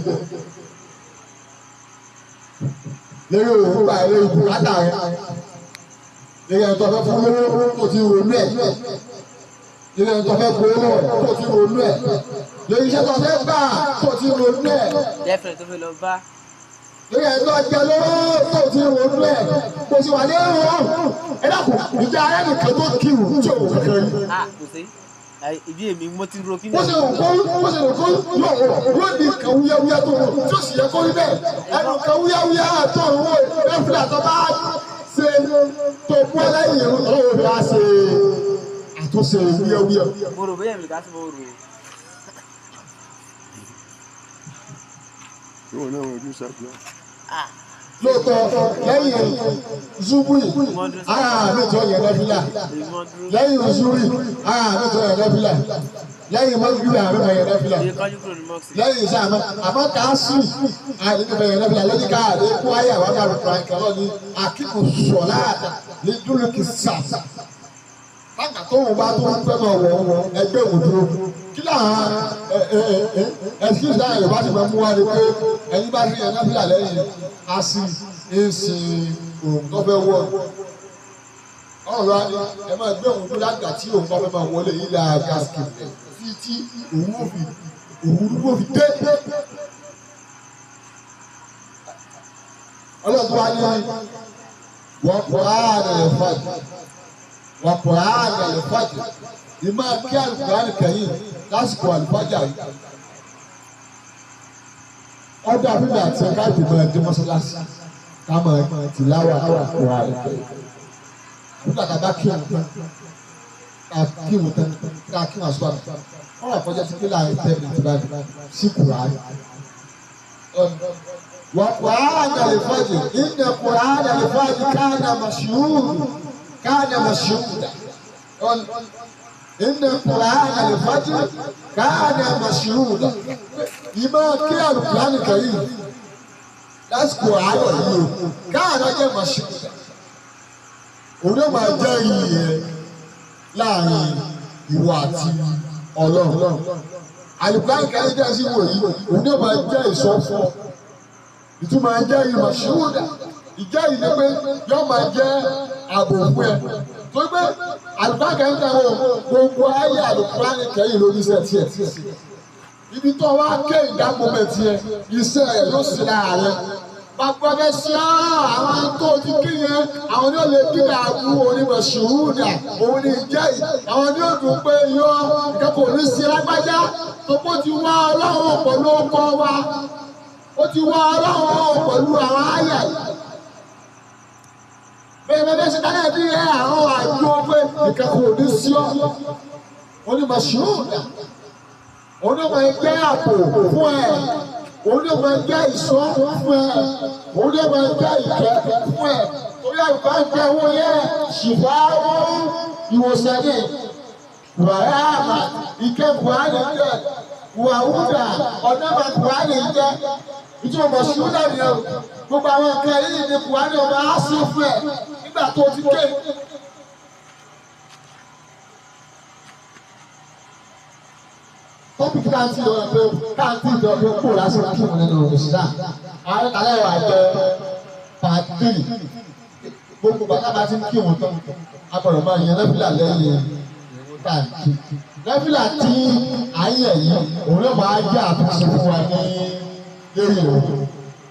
Lérí òun gba eré ibùkátà rẹ̀. Lérí ẹni tó fẹ́ fún lówó tó ti ronú ẹ̀. Lérí ẹni tó fẹ́ gbowó tó ti ronú ẹ̀. Lérí iṣẹ́ tó fẹ́ gbà tó ti ronú ẹ̀. Girlfriend tó fẹ́ lọ bá. Lérí ẹni tó jẹ lówó tó ti ronú ẹ̀. Kò sì wà lérò ẹ dákun ìjà ẹnìkan tó kírun tí òun kankan rí. Ah, kò sí. Ìbí èmi mo ti ro kí ni. Bó ṣe rò kó bó ṣe rò kó yóò ní nǹkan wúyáwúyá tó rò tí ó sì yẹ kó rí bẹ́ẹ̀ ẹnu nǹkan wúyáwúyá tó rò wò lẹ́fúlà tó bá ṣe tó mú ẹlẹ́yìn ọlọ́wọ́ bí a ṣe àtúnṣe wúyáwúyá. Mo rò bóyá èmi ká sí mo rò. Yóò náà wọ́n ojú ṣáájú. Lóòótọ́ lẹ́yìn zubui ara mi tó yẹ lẹ́fílà lẹ́yìn zuri ara mi tó yẹ lẹ́fílà lẹ́yìn mọ́gìrì ara mi tó yẹ lẹ́fílà lẹ́yìn iṣẹ́ àmọ́ àmọ́ ká sùn àlè mi tó yẹ lẹ́fílà lẹ́yìn ká àlè kó ayé àwọn àgbà rẹ̀ kàn lọ ní akíkù sọ̀láàtà ní dúlùkì sà báńkà tó ń bá tó ń fẹ́ máa wọ̀ wọ̀ ẹgbẹ́ òun dúró kí làwọn excuse náà Yorùbá ti máa mú wá ni pé ẹni bá fi ẹ̀ lẹ́fílà lẹ́yìn a sì ń sin òun tó fẹ́ wọ̀ ọ̀rọ̀ wa ni ẹ máa gbé òun dúró lágbà tí òun bá fẹ́ máa wọlé ilà gaskin títí òun ò fi òun ò fi dé. Ọlọ́run wa ní wọ́n kọ́ ààrẹ lè fàjì wọ́n kọ́ ààrẹ lè fàjì ìmọ̀ kí àlùkùránì kẹ́yìn lásìkò àlùfájà yìí. Ọdọ àfihàn àti ẹ̀ka ìdìbò ẹ̀dín mọ́ṣáláṣí ká máa tìláwà àlùkùránì kẹ́yìn. Nígbà tá a bá kírun tán tá a kírun tán tá a kírun àṣùbà tán wọ́n rà kọjá sí pé láàrin 10 minutes báyìí sí Kùránì. Wà Kùránì àlè-fàjì inna Kùránì àlè-fàjì káàdà màṣúùdù káàdà màṣúùdà. Inna Kùránì àlè-fàjì káàdà màṣúùdà. Ìmọ̀ kí àlùkùránì kẹ́yìn lásìkò àárọ̀ yìí o káàdà jẹ́ màṣúùdà. Òun yóò máa jẹ́ iyì ẹ láàrin ìwọ àti Ọlọ́run. Àlùkùránì kẹ́yìn jẹ́ sí wò yìí òun yóò máa jẹ́ ìsọfún. Ìtumọ̀ jẹ́ ìmọ̀ ṣúdà. Ìjẹ́ yìí ni pé yóò máa jẹ́ ààbò fún ẹ. Torí pé àlùkùránì kẹ́yìn jẹ́ wò gbogbo ayé àlùkùránì kẹ́yìn lórí iṣẹ́ tiẹ̀. Ibi tó wá ké ìdágbòmẹ̀ tiẹ̀ iṣẹ́ rẹ̀ yóò sì lára rẹ̀. Bàbá bẹ ṣe àwọn tó ti kí yẹn àwọn ní ó lè dín àbú onímọ̀ ṣùúrùdà òun ní ìjẹ́ yìí àwọn ní ó dùn pé yọ ìkẹ́kọ̀ọ́ ní sí lágbájá tó kó ti wá Ọlọ́run pẹ̀lú ọkọ wa ó ti wá Ọlọ́run pẹ̀lú àwọn àyà yìí. Bẹ́ẹ̀ bẹ́ẹ̀ ṣe dáná bí ẹ àwọn àjọ pé ìkẹ́kọ̀ọ́ ní sí ọ onímọ̀ ṣùúrùdà òun ní máa jẹ́ àpò fún ẹ. Òun ló máa jẹ́ ìṣọ́ fún ẹ. Òun ló máa jẹ́ ìkẹ́ fún ẹ. Torí àlùkò ń jẹ owó yẹn ṣùgbọ́n àwọn ìwòsàn ní wàhálà ìkẹ́ buhari jẹ́ wàhúdà ọ̀nà máa buhari jẹ́. Ìtumọ̀ mọ̀ṣúdà ni o. Gbogbo àwọn nǹkan yìí ni buhari ọba á sí fún ẹ nígbà tó ti ké. táǹtì lọ pé táǹtì lọ pé kó lásán kí wọn nínú ìsìlá àwọn kàlẹ́ wà jẹ pàtírì gbogbo bàtà bá ti ń kí wọn tán agbọ̀dọ̀ máa yan nẹ́fìlà lẹ́yìn táǹtì nẹ́fìlà tí à ń yẹ̀ yìí òun náà máa jẹ́ àtúnṣe fún wa ní lórí ìrò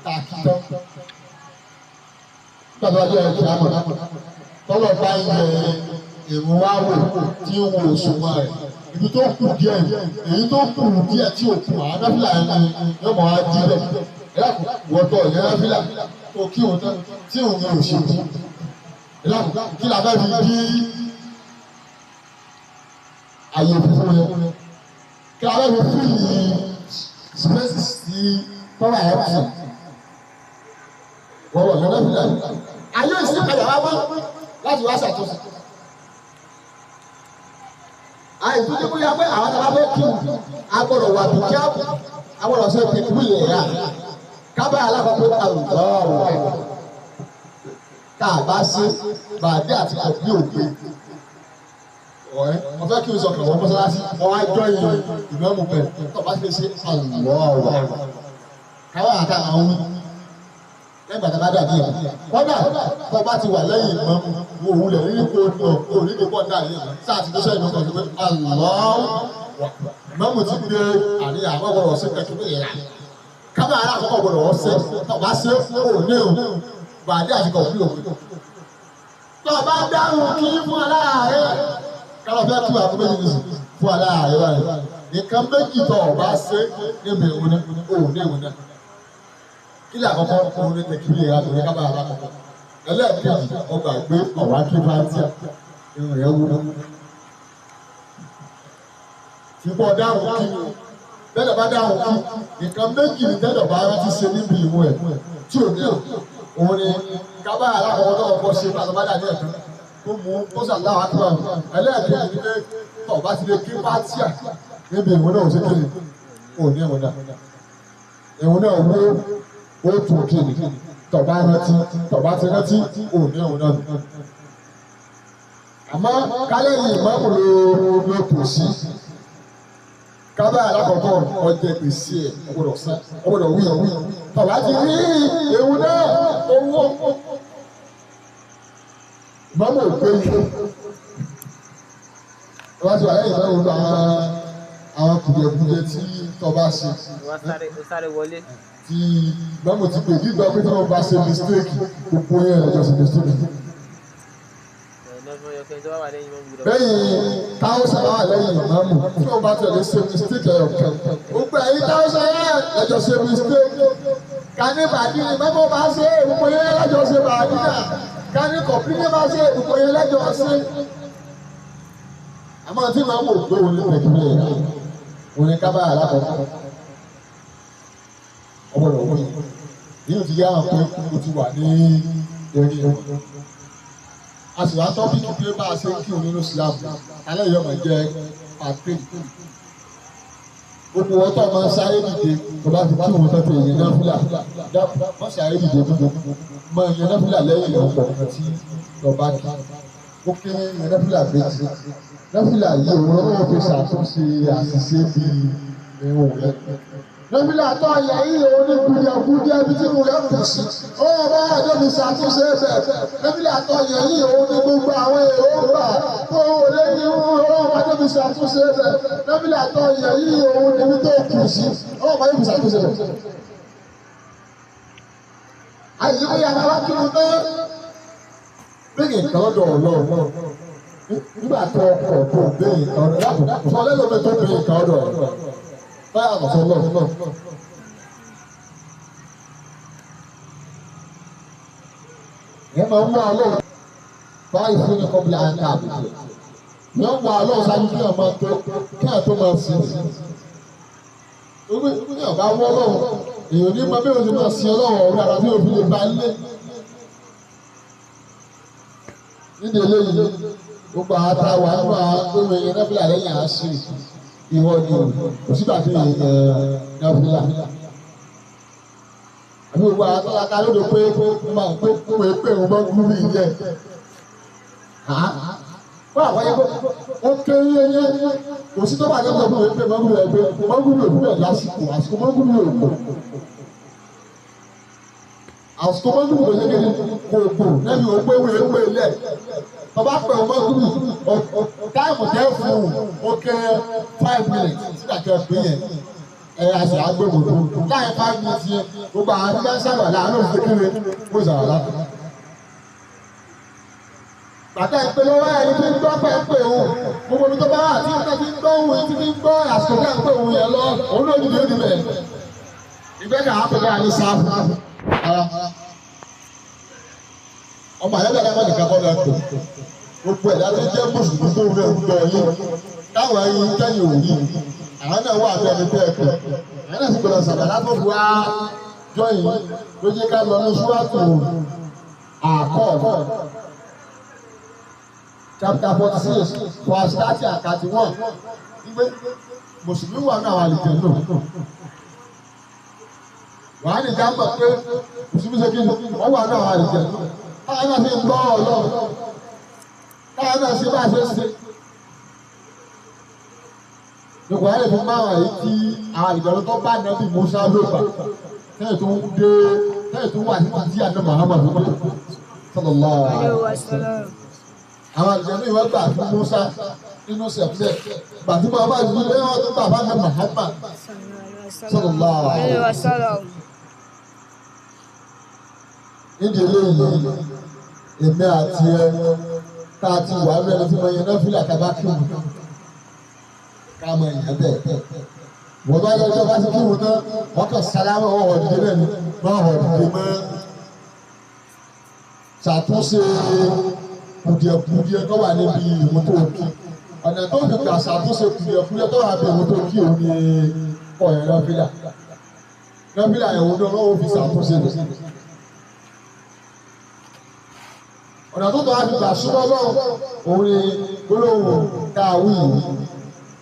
tààkì tán gbàgbọ́ ọjọ́ ẹ̀kí àmọ̀ tọ́lọ̀ bá ń yẹ ìrún wá wò tí ń wo òṣùwọ̀n rẹ̀ ibi tó kù díẹ̀ èyí tó kù díẹ̀ tí ò kù àwọn nẹ́fìlà yẹn ni yóò máa dí bẹ̀ ẹ̀rọ wọ́tọ̀ ìyẹn nẹ́fìlà tó kí òun tán tí òun yóò ṣe kú ẹ̀rọ kí la fẹ́ fi dí àyè funfun yẹn kí la fẹ́ fi fíìlì spaces sí tọ́lá ẹ̀ tì wọ́wọ́ ìyẹn nẹ́fìlà ayé ìsìnkú wá mọ́ láti wá ṣàtúnṣe. Àìtúndé bóyá pé àwọn ará fẹ́ kí a gbọ́dọ̀ wà bí kíáàbù a gbọ́dọ̀ ṣe pẹ̀lú ìlera kábà alákọ̀ọ́kọ́ àlùbọ́ọ̀rọ̀ tá a bá ṣe bàdé àti kọ̀bí ògbé. Ọ̀rẹ́ wọ́n fẹ́ kí n sọ̀kàn wọ́n mọ́sálásí wọ́n á jọ ìyẹn ìmọ̀ọ́mù bẹ̀ tó bá ṣe ṣe àlùbọ́ọ̀rọ̀ káwá àtàwọn lẹ́gbàá tá a bá dàbí ẹ̀ kọ́dà tó bá ti wà lẹ́yìn ìmọ̀ọ́mù wo òun lẹ̀ rí kó lọ kó rí kó pọ̀ náà yẹn sáà ti tó sẹ́yìn lọ́kàn tó pé Allahu ìmọ̀ọ́mù ti gbé àríyá àwọn ọ̀rọ̀ sí pẹ̀kí pé ìlà kábà alákọ̀ọ́kọ́ gbọ́dọ̀ wọ́n ṣe tó bá ṣe ó ní o bàdé àti kọ̀ọ̀fù òkú. Tó bá dáhùn kí fún aláàárẹ̀ kálọ̀ fẹ́ tú àkókò méjì nìsín fún aláàárẹ̀ báyìí nǹkan méjì tó o bá ṣe níbi ìwúná òun ní ìwúná kílẹ̀ àkọ́kọ́ òun ní tẹ̀kílẹ̀ ìyá ní kábàá alákọ̀ọ́kọ́ ẹlẹ́ẹ̀kejì ọgbà gbé ọ̀wá kí fáńtíà irun rẹ̀ wú. Tìpọ̀ dáhùn kí tẹ́lẹ̀ bá dáhùn kí nǹkan méjì ní tẹ́lẹ̀ bá rántí ṣe níbi ìwọ̀n ẹ̀ tí ò ní òun ni kábàá alákọ̀ọ́kọ́ tó kọ́kọ́ ṣe pàtó bá dàbí ẹ̀kan tó mú tó sàláwà tó àwọn ẹlẹ́ẹ̀kejì ní pé tọ̀ bá ti lè kí fáńtíà níbi ìwọ̀n náà ò sí kéde òun ní ìwọ̀n náà ìwọ̀n náà wó ó tún kéde tọba rántí tọba ti rántí òní òun náà àmọ́ kálẹ̀ yìí mọ́mù ló ló kù sí kábà alákọ̀ọ́kọ́ ọjẹ́ gbèsè ẹ̀ ọgbọ́dọ̀ sá ọgbọ́dọ̀ wí ọ̀wí tọba ti rí ewu náà owó mọ́mù ò pé yìí wọ́n ti wà lẹ́yìn mọ́mù lọ àwọn kùdìẹ̀kùdìẹ̀ tí tọba ṣe Ó sáré wọlé. Tí mọ́mù ti pè gbígbà pé tí wọ́n bá ṣe mistake gbogbo yẹn lọ́jọ́ ṣe mistake. Lẹ́yìn táwùsà wà lẹ́yìn ìmáàmù tí wọ́n bá tẹ̀lé ṣe mistake ẹ̀yọ̀ kan. Gbogbo ẹ̀yin táwùsà yẹn lọ́jọ́ ṣe mistake. Kání bàdí ni mọ́mú bá ṣe gbogbo yẹn lọ́jọ́ ṣe bàdí náà. Kání kọ̀pínì bá ṣe gbogbo yẹn lọ́jọ́ ṣe. Àmọ́ tí màmú ògbó wọn ní pẹ̀lú òun ní kábàá alákọ̀ọ́kọ́ ọgbọ́dọ̀ wí yìí ti yára pé o ti wà ní eré wọn. A sì wá tọ́pìkì pé bá a ṣe ń kírun nínú Islam alẹ́ yìí ọmọ jẹ́ pàtó. Gbogbo wọn tó máa ń sáré dìde tó bá ti kí wọn tó ti yẹn náfìlà wọ́n sáré dìde gbogbo máa yẹn náfìlà lẹ́yìn ọ̀pọ̀ kan tí lọ́ba kí. Ó kéré yẹn náfìlà méjì. Náfìlà yìí òun lọ́wọ́ fi ṣàtúnṣe àṣìṣe bíi irun rẹ̀. Lọ́bílà tó ayẹ yìí òun ní kùdìẹ̀kùdìẹ̀ ibi tí mo rẹ̀ kù sí. Ó bá àjọ mi ṣàtúnṣe bẹ̀. Lọ́bílà tó ayẹ yìí òun ní gbogbo àwọn èròǹgbà tó wò lé ní ó bá àjọ mi ṣàtúnṣe bẹ̀. Lọ́bílà tó ayẹ yìí òun níbi tó kù sí. Ó bá àjọ mi ṣàtúnṣe bẹ̀. Àyè ó yàrá wá kí wọn tán. Bẹ́ẹ̀ni nǹkan lọ́dọ̀ Ọlọ́run. Nígbà tó ọkọ̀ tó bẹ́ẹ̀ nǹkan ọ̀dọ̀ sọ lẹ́nu mi tó bẹ́ẹ̀ nǹkan ọ̀dọ̀ báyà lọ́sọ̀ lọ́ọ̀. Ìyẹn máa ń wá Ọlọ́run báyìí fún ní kọ́bílà àǹkà àbùkù. Ìyẹn ń wá Ọlọ́run sáájú kí ọ̀ máa tó kí ọ̀ tó máa sìn. Orí ní ọ̀gá wọ́ Ọlọ́run, èèyàn ní máa bí òun ti máa sin Ọlọ́run ọ̀rọ̀ ara tí òfin lè ba lé. Nídìí eléyìí, gbogbo àwọn tá a wà nínú àwọn tó ń yẹn náfìlà lẹ́yìn àṣírí ìwọ ni o kò sígbà tí yẹn náfìlà. Àbí gbogbo àwọn tó laka lóde pé máa pé pé pé òun bá gúrú yìí jẹ. Fún àwọn yẹn Ó kéré yẹn kò sí tó bá dé ọdún rẹ̀ pé mọ́gùrù rẹ̀ pé mọ́gùrù rẹ̀ fúnẹ̀ lásìkò àsìkò mọ́gùrù rẹ̀ kò. Àsìkò mọ́gùrù rẹ̀ kékeré kò kò lẹ́yìn ó pé wọ́n pé lẹ̀. Bàbá pẹ̀ mọ́gùrù táìmù tẹ́ fún un ó kéré 5 minutes sígbà tẹ́ pé yẹn. Ẹ àṣà agbègbè tó láì 5 minutes yẹn gbogbo àwọn tí wọ́n sábà láàánú òfin kékeré kó sàrà láti. Bàtà ìpele wá ẹni tí ń gbọ́ pẹ́ẹ́pẹ́ òun gbogbo omi tó bá wà tí nǹkan ti ń gbọ́ òun tí ń gbọ́ àsìkò tí à ń pè òun yẹn lọ òun ló dìde òdì bẹ̀. Ìgbẹ́ka àpèkà ní sáfù ara. Ọmọ àyẹ̀dá dáná nìkan kọ́ lọ pè. Gbogbo ẹ̀dá tó jẹ́ mùsùlùmí tó ń gbọ́ yín táwọn ẹyin kẹ́yìn òní àwọn náà wà bẹ́ẹ̀ ni bẹ́ẹ̀ pè. Àwọn náà sì gbọdọ̀ sàbà látọ̀ wá jọyìn ló jẹ́ ká lọ ní ṣúwàtò àkọ́. Chapter 46, verse 30 and 31. Ìgbé Mùsùlùmí wà náà wà lìjẹ̀ náà. Wàá nìjà mọ̀ pé Mùsùlùmí ṣe kí wọ́n wà náà wà lìjẹ̀ náà. Táwọn náà ṣe ń gbọ́ Ọlọ́run. Táwọn náà ṣe bá ṣe ṣe. Nípa ẹ̀rẹ̀ fún márùn-ún yìí tí àwọn àlìjẹ̀lú tó bá Nábì Mùsá ló gbà. Tẹ́lẹ̀ tó ń dé tẹ́lẹ̀ tó wà sí ti àná Muhammad sallallahu alaihi wasallam. Àwọn àlùjànnú ìwọ gbà fún Musa nínú sẹ̀fẹ̀ gbàtí bàbá ìdílé lẹ́yìn ọdún bàbá mi Muhammad sallallahu alaihi wasallam. Nídìí eléyìí èmi àti ẹ tá a ti wà lẹ́nu tí mo yẹn náà fílà tá a bá kírun ká mọ èèyàn bẹ́ẹ̀. Wọ́n bá yọjọ́ bá ti kírun náà wọ́n kàn sálámà wọ́n wọ̀ dídé náà ni wọ́n wọ̀ dídé mọ́ ṣàtúnṣe kùdìẹ̀kùdìẹ̀ tó wà níbi ìwọ̀n tó kí ọ̀nà tó fi gbà ṣàtúnṣe kùdìẹ̀kùdìẹ̀ tó wà níbi ìwọ̀n tó kí òun ni ọ̀yàn lọ́fílà lọ́fílà ẹ̀wọ̀n ní ọlọ́wọ́ fi ṣàtúnṣe rẹ̀ ọ̀nà tó tó wà fi gbà súnmọ́ lọ́wọ́ òun ni gbólóhùn tá a wí yìí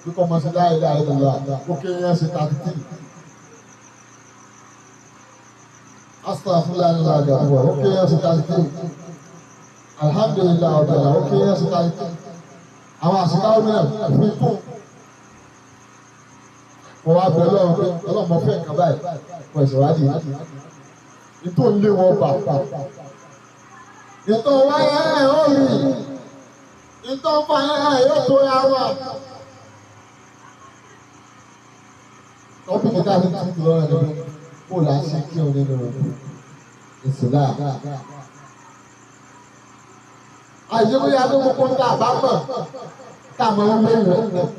kíkọ́ ọmọ sí láì láì lọ́la ó kéré yẹn ṣe 33 astaghfirullah ó kéré yẹn ṣe 33. Alhamdulillah ọ̀dọ̀là ó kéré ẹ̀sìn táyé àwọn àṣìkáwó náà fi kún mo wá bẹ Ọlọ́run pé Ọlọ́run mo fẹ́ nǹkan báyìí mo ẹ̀sìn wádìí ìtò ń lé wọn bà ìtò wáyé ẹ̀ ó rí ìtò fàyẹ ẹ̀ yóò tó ya wà. Tọ́pìkì tá a ti tún lọ́rọ̀ ni pé kó là á ṣe kí òun nínú ìsìlá. Àyẹ̀wò yà ló kókó tá a bá mọ̀ tá a máa ń léwu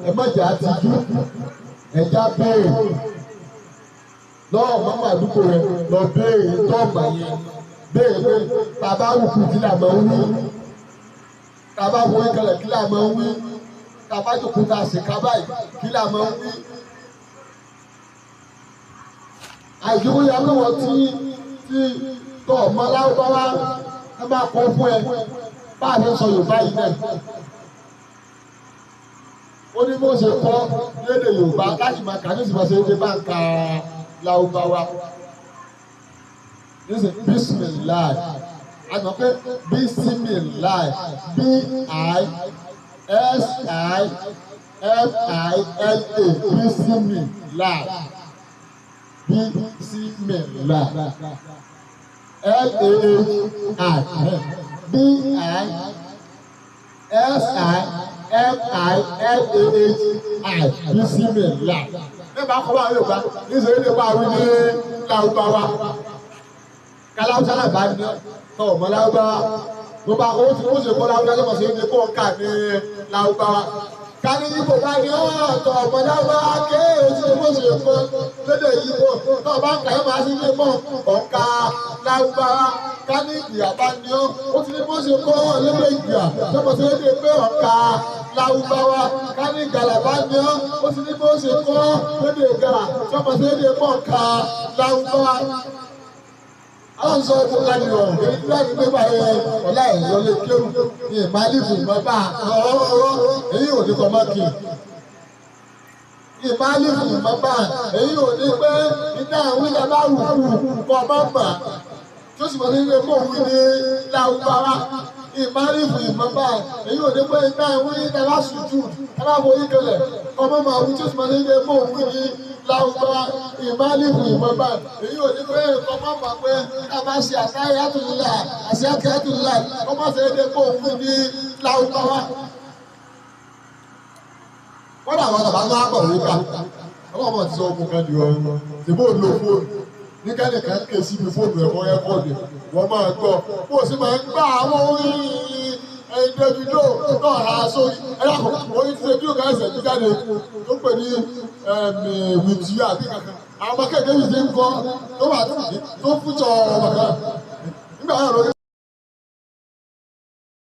ẹ má jẹ́ àtijú ẹ̀já béèrè lọ́wọ́ mọ́mọ́ àdúgbò rẹ lọ béèrè tọ́ọ̀mà yẹn béèrè pé bàbá wùkú kí là máa ń wí tàbá wọlé kalẹ̀ kí là máa ń wí tàbá jòkó tá a sì ká báyìí kí là máa ń wí. Àyẹ̀wò yà ló wọ́n tí tọ́ ọmọ lárúbáwá ẹ máa kọ́ fún ẹ. Bá a ṣe sọ Yorùbá yìí náà ó ní bó ṣe kọ́ lédè Yorùbá láti máa kà ní ìsìnkú ṣe é bá ń ka Lárúbáwá nísìn bísímìláì a mọ̀ pé bísímìláì b i s i m i l a bísímìláì bísímìláì l a h i b i s i m i l a h i bísímìláì. Nígbà kọ́ bá yóò bá níṣẹ́ ilé bá wí ní Lárúbáwá. Káláwùsá náà bá ní tọ́ ọmọ Lárúbáwá. Ló bá ó ti ó ṣe kọ́ Lárúbáwá tó mọ̀ sí ní kó ń kà ní Lárúbáwá. Ká ní Yíbò bá ní ọ̀tọ̀ ọmọ Lárúbáwá ké o ti bó ṣe kọ́ lédè Yíbò. Tọ́ ọba ń kà yóò máa sí ní mọ̀ ọ̀ka Lárúbáwá. Ká ní ìgbìyà bá ní ọ́ ó ti ní bó ṣe kọ́ lédè ìgbìyà tó mọ̀ sí lédè pé ọ̀ka Lárúbáwá. Ká ní Ìgàlà bá ní ọ́ ó ti ní bó ṣe kọ́ lédè Ìgàlà tó mọ̀ sí lédè pọ̀ ọ̀ka Lárúbáwá. Àwọn sọ fún ká ní ọ̀rùn pé láti gbé báyẹn ọ̀la ẹ̀ lọlé kéwù ní ìmálìfù ìmọ̀bá ọ̀rọ̀ èyí ò ní kọ́ mọ́ kì í. Ìmálìfù ìmọ̀bá èyí ò ní pé iná àwọn ilẹ̀ bá wù kú kọ́ mọ́ mà tó sì mọ̀ sí ilé mọ̀ wí ní Lárúbáwá. Ìmárífù ìmọ̀ báyìí èyí ò ní pé iná ìwé iná bá sùjú ẹ bá forí kalẹ̀ ọmọ máa wí tí ó sì máa ń ṣe mọ́ òun ní láwùjọ. Ìmárífù ìmọ̀ báyìí èyí ò ní pé ọmọ máa pé ká bá ṣe àtàyè àtúnlá àṣẹ àtúnlá ọmọ ṣe é dé mọ́ òun ní láwùjọ wa. Wọ́n dà wọ́n tàbá máa bọ̀ wíkà ọlọ́mọ ti sọ ọmọ kan di ọmọ tìbó lo fóònù ní kẹ́nìkan ké síbi fóònù ẹ̀kọ́ rẹ́kọ̀dì wọ́n máa gbọ́ bó o sì máa ń gbá àwọn orin ẹ̀yìn Davido náà ra sórí ẹ̀yàkọ̀ orin ti Davido kan ẹsẹ̀ tó jáde tó pè ní wìtí àbí kankan àwọn ọmọ kéèké yìí ti ń kọ́ tó wà tó fújọ ọmọ kan nígbà náà lórí.